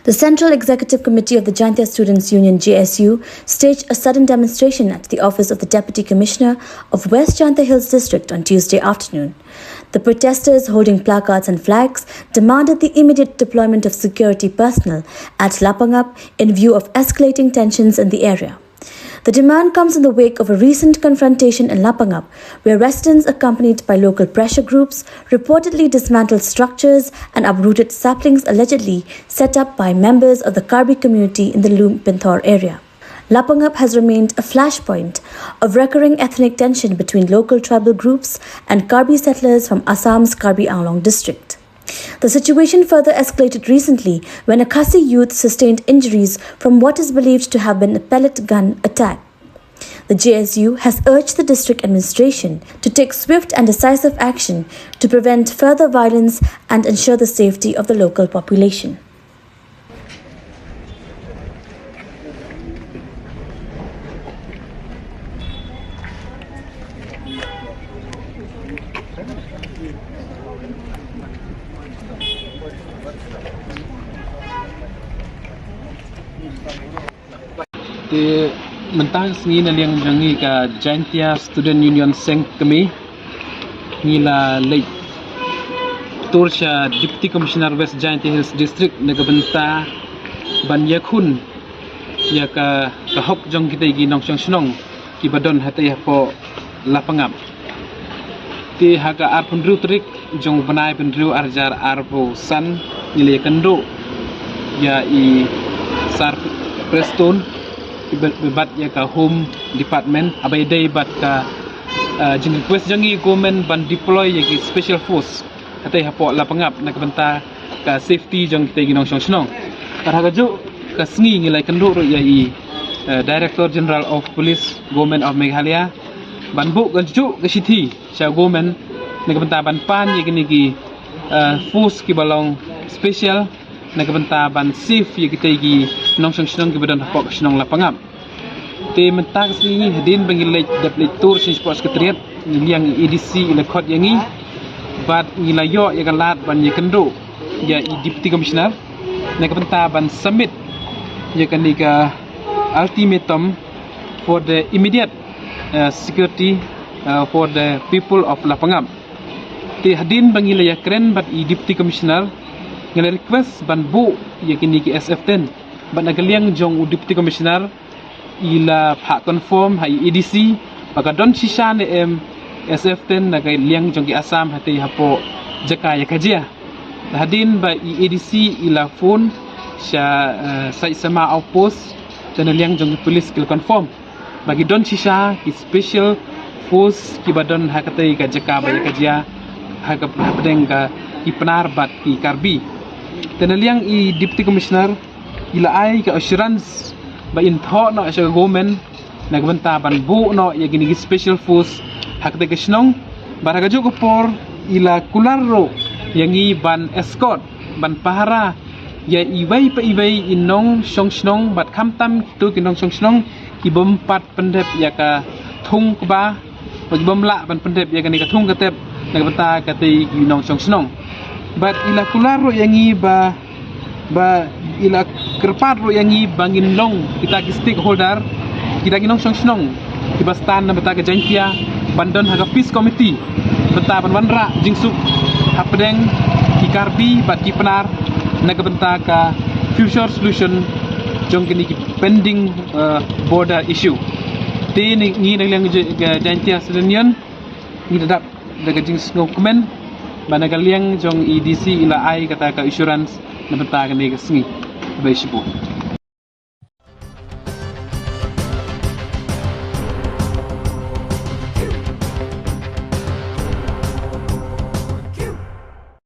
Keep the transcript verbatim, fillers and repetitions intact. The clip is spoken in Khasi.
The Central Executive Committee of the Jaintia Students Union, J S U, staged a sudden demonstration at the office of the Deputy Commissioner of West Jaintia Hills District on Tuesday afternoon. The protesters, holding placards and flags, demanded the immediate deployment of security personnel at Lapangap in view of escalating tensions in the area. The demand comes in the wake of a recent confrontation in Lapangap, where residents, accompanied by local pressure groups, reportedly dismantled structures and uprooted saplings allegedly set up by members of the Karbi community in the Lump Pynthor area. Lapangap has remained a flashpoint of recurring ethnic tension between local tribal groups and Karbi settlers from Assam's Karbi Anglong district. The situation further escalated recently when a Khasi youth sustained injuries from what is believed to have been a pellet gun attack. The J S U has urged the district administration to take swift and decisive action to prevent further violence and ensure the safety of the local population. Te mynta ka sngi na liang jong ngi ka Jaintia Student Union Seng Kmie, ngi la leit tur sha Deputy Commissioner West Jaintia Hills District na ka bynta ban ïakhun ïa ka, ka hok jong kita ki nongshong shnong kiba don hatei hapoh Lapangap. Te ha ka arphew hynriew tarik jong u bnai hynriew arhajar arphew san ngi la ïakynduh ïa i Sir Prestone, i ba-, bad ïa ka Home Department, haba ïadei bad ka, eh, jing request jong i government ban deploy ïa ki special force hatei hapoh Lapangap na ka bynta ka safety jong kita ki nongshong shnong. Bad ha kajuh ka sngi ngi la ïakynduh ruh ïa i, eh, Director General of Police, Government of Meghalaya, ban buh kajuh ka shithi sha government na ka bynta ban pan ïa kine ki, eh, force kiba long special na ka bynta ban safe ïa kita ki nongshong shnong kiba don hapoh ka shnong Lapangap. Te mynta ka sngi ngi, hadien ba ngi leit, dep leit tur sha Secretariat, ngi liang i A D C i la khot ïa ngi bad ngi la ïoh ïa ka lad ban ïakynduh ïa i Deputy Commissioner na ka bynta ban submit ïa kane ka ultimatum for the immediate, uh, security, uh, for the people of Lapangap. Te hadien ba ngi la ïakren bad i Deputy Commissioner, ngi la request ban buh ïa kine ki S F ten, bad na ka liang jong u Deputy Commissioner i la phah confirm ha i A D C ba ka don shisha ne em S F ten na ka liang jong ki Assam hatei hapoh jaka ïa ka jia. Hadien ba i A D C i la phone sha, eh, Saitama outpost, te na liang jong ki police ki la confirm ba ki don shisha ki special force kiba don ha katei ka jaka ba ïa ka jia, ha ka, hapdeng ka ki Pnar bad ki Karbi. Te na liang i Deputy Commissioner i la ai ka assurance ba in thoh noh sha ka government na ka bynta ban buh noh ïa kine ki special force ha katei ka shnong. Bad ha kajuh ka por i la kular ruh ïa ngi ban escort, ban pahara ïa iwei pa iwei i nongshong shnong, bad khamtam kito ki nongshong shnong ki bym pat pyndep ïa ka thung kba, ba ki bym lah ban pyndep ïa kane ka thung ka tep na ka bynta katei ki nongshong shnong. Bad i la kular ruh ïa ngi ba, ba i la kyrpad ruh ïa ngi ba ngin long kita ki stakeholder, kita ki nongshong shnong kiba stand na bynta ka Jaintia ban don ha ka peace committee bynta ban wanrah jingsuk hapdeng ki Karbi bad ki Pnar na ka bynta ka future solution jong kine ki pending, uh, border issue. Te ngi na liang J-, Jaintia Student Union ngi da dap da ka jingsngewkmen ba na ka liang jong i A D C i la ai kata ka assurance na bynta kane ka sngi. Khublei shibun.